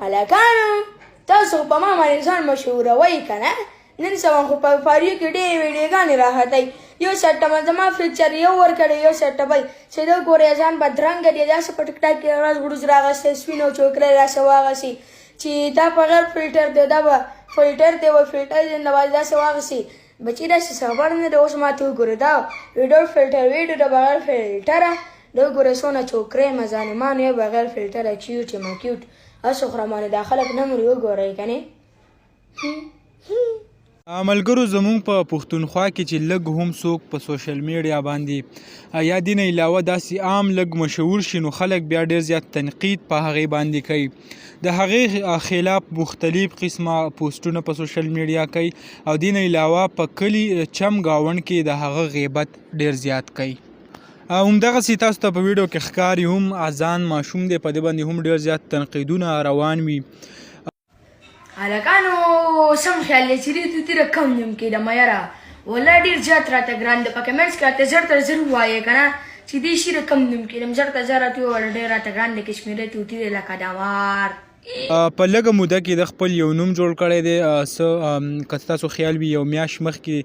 هلکانو تاسو خو په ما باندې ځان مشهوروئ که نه؟ نن سبا خو په فاریو کې ډېرې ویډیوګانې راختئ، یو سیټ ته زما فیچر یو ورکړی، یو سیټ ته بل، چې ده ګورئ ځان بدرنګه دی، داسې په ټیک ټاک کې غړز غړوز راغستی، سپین او چوکری راسه واغسي چې دا په غیر فلټر دی، دا به فلټر دی، وایي فلټر زنده باد، داسې واغسي. بچی داسې څه خبر نه دی، اوس ماته وګوره دا ویډیو فلټر ویډیو ده بغیر فلټره، ده وګوره څونه چوکری یم ځان ما نو بغیر فلټره کیوټ یم کیوټ، هسې خو راباندې دا خلک نه مري وګورئ کنې. ملګرو زمونږ په پښتونخوا کې چې لږ هم څوک په سوشل میډیا باندې یا دین علاوه داسې عام لږ مشهور شي نو خلک بیا ډیر زیات تنقید په هغې باندې کوي، د هغې خلاف مختلف قسمه پوسټونه په سوشل میډیا کوي او دین علاوه په کلي چم گاونډ کې د هغه غیبت ډیر زیات کوي. همدغسې تاسو ته په ویډیو کې ښکاري هم اذان ماشوم دی، په دې باندې هم ډیر زیات تنقیدونه روان وي. هلکانو سم خیال دی چې دې طوطي رقم نیم کېدم یاره، والله ډېر زیات راته ګران دی، په کمنټس کې راته زر تر زر ووایې که نه چې دې شي رقم نیم کېدم، زر تر زر راته ووایه، ډېر راته ګران دی، کشمیری طوطي دی لکه د مار. په لږه موده کې د خپل یو نوم جوړ کړی دی. څه که تاسو خیال وي یو میاشت مخکې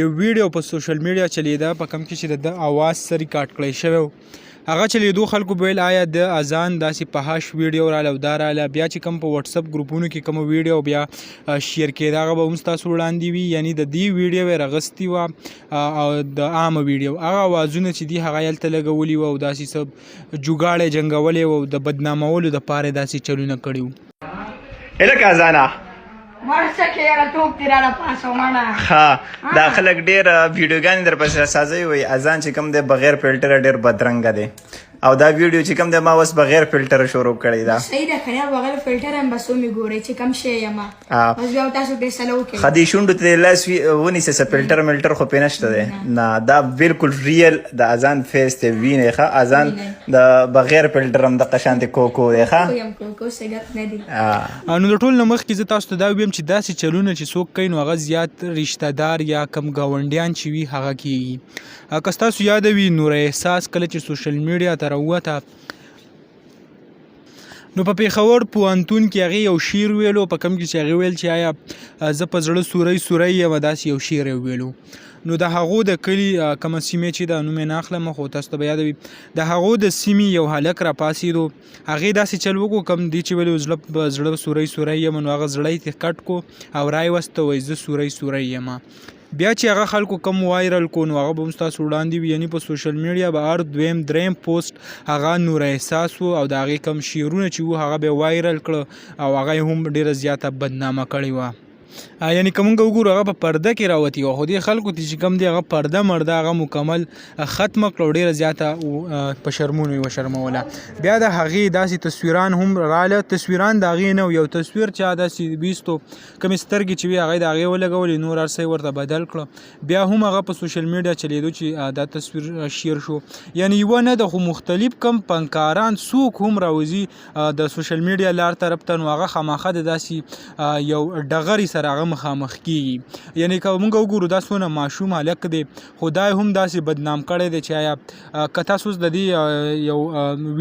یو ویډیو په سوشل میډیا چلیده په کوم کې چې د ده اواز سره ریکارډ کړی شوی و، هغه چې لیدو خلکو به ویل آیا د اذان داسې پهاش ویډیو رااله او دا رااله. بیا چې کوم په واتس اپ ګروپونو کې کوم ویډیو بیا شیر کېده هغه به هم ستاسو وړاندې وي، یعنی د دې ویډیو یې راغستې وه او د عامه ویډیو هغه اوازونه چې دي هغه یې هلته لګولي وه او داسې څه جوګاړی جنګولی و او د بدنامولو دپاره یې داسې چلونه کړي وو. الکه اذانه مړ څه کې یاره ټوپ دې راله پاسه مړه. ښه دا خلک ډېر ویډیوګانې در پسې راسازوي، وایي اذان چې کوم دی بغیر فلټره ډېر بدرنګه دی، او دا ویډیو چې کوم دی ما اوس بغیر فلټره شروع کړې ده. صحیح ده که نه، بغیر فلټره هم بس ومې ګورئ چې کوم شی یم، بس بیا تاسو فیصله وکړئ. ښه دې شونډو ته دې لاس ونیسه، څه فلټر ملټر خو پرې نشته دی نه، دا بالکل ریل د اذان فیس دی، وینئ ښه اذان د بغیر فلټر هم دقه شانتې کوکو دی. ښه یم کوکو څه ګپ نه دی. نو د ټول نه مخکې زه تاسو ته دا ویم چې داسې چلونه چې څوک کوي نو هغه زیات رشته دار یا کم ګاونډیان چې وي هغه کیږي. که ستاسو یاد وي نور احساس کله چې سوشل میډیا ته راووته نو په پېښور پوهنتون کې هغې یو شعر ویلو په کوم کې چې هغې ویل چې آیا زه په زړه سوری سوری یم، داسې یو شعر یې ویلو. نو د هغو د کلي کومه سیمه چې ده نوم یې نه اخلم خو تاسو ته به یاد وي، د هغو د سیمې یو هلک راپاڅېدو، هغې داسې چل وکړو کوم دی چې ویل زړه په زړه سوری سوری یم، نو هغه زړه یې ترې کټ کو او رایې وسته وایي زه سوری سوری یم. بیا چې هغه خلکو کم وایرل کو نو هغه به هم ستاسو وړاندې وي، یعنی په سوشل میډیا به هر دویم دریم پوسټ هغه نور احساس وو او د هغې کم شعرونه چې وو هغه به وایرل کړه او هغه یې هم ډېره زیاته بدنامه کړې وه. یعنی که مونږ وګورو هغه په پرده کې راوتی وه، خو دې خلکو ته چې کوم دی هغه پرده مرده هغه مکمل ختمه کړه او ډېره زیاته په شرمونو یې وشرموله. بیا د هغې داسې تصویران هم راله، تصویران د هغې نه یو تصویر چا داسې ویستو کومې سترګې چې وي هغه یې د هغې ولګولې، نور هر څه یې ورته بدل کړه. بیا هم هغه په سوشل میډیا چلیدو چې دا تصویر شیر شو، یعنی یوه نه ده خو مختلف کم فنکاران څوک هم راوځي د سوشل میډیا لار طرف ته نو هغه خامخا د داسې یو ډغرې سره هغه مخامخ کیږي. یعنی که موږ وګورو دا څونه ماشوم هلک دی خو دا یې هم داسې بدنام کړی دی چې آیا که تاسو اوس د دې یو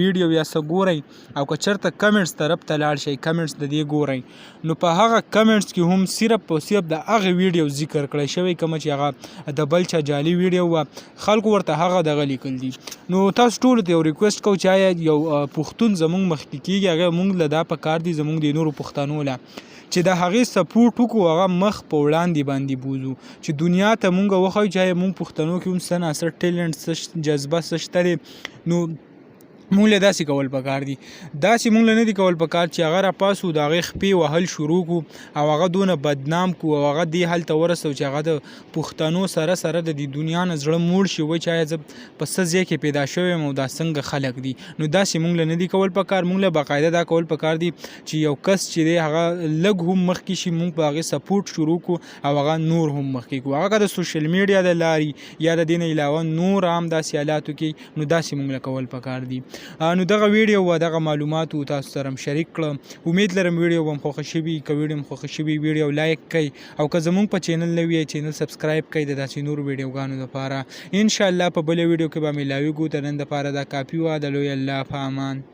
ویډیو یا څه ګورئ او که چېرته کمنټس طرف ته لاړ شئ کمنټس د دې ګورئ نو په هغه کمنټس کې هم صرف او صرف د هغه ویډیو ذکر کړی شوی کومه چې هغه د بل چا جعلي ویډیو وه، خلکو ورته هغه دغه لیکل دي. نو تاسو ټولو ته یو ریکویسټ کوو چې آیا یو پښتون زمونږ مخکې کیږي هغه مونږ له دا پکار دي زمونږ د نورو پښتنو له چې د هغې سپورټ وکړو، هغه مخ په وړاندې باندې بوځو چې دنیا ته مونږ وښیو چې آیا مونږ پښتنو کې هم څه نا څه ټیلنټ څه جذبه څه شته دی. نو مونږ له داسې کول پکار دي، داسې مونږ له نه دي کول پکار چې هغه راپاسو د هغې خپې وهل شروع کو او هغه دونه بدنام کو او هغه دې حال ته ورسو چې هغه د پښتنو سره سره د دې دنیا نه زړه موړ شي، وایي چې آیا زه په څه ځای کې پیدا شوی یم او دا څنګه خلک دي. نو داسې مونږ له نه دي کول پکار، مونږ له باقاعده دا کول پکار دي چې یو کس چې دی هغه لږ هم مخکې شي مونږ په هغې سپورټ شروع کو او هغه نور هم مخکې کو، هغه که د سوشل میډیا د لارې یا د دې نه علاوه نور عام داسې حالاتو کې، نو داسې مونږ له کول پکار دي. نو دغه ویډیو و دغه معلومات و تاسو سره هم شریک کړم، امید لرم ویډیو به هم خوښه شوي. که ویډیو هم خوښه شوي ویډیو لایک کړئ او که زمونږ په چینل نوی یئ چینل سبسکرایب کړئ د داسې نورو ویډیوګانو لپاره. ان شاء الله په بله ویډیو کې به ملاویږو. تر نن دپاره دا کافي وه. د لوی الله په امان.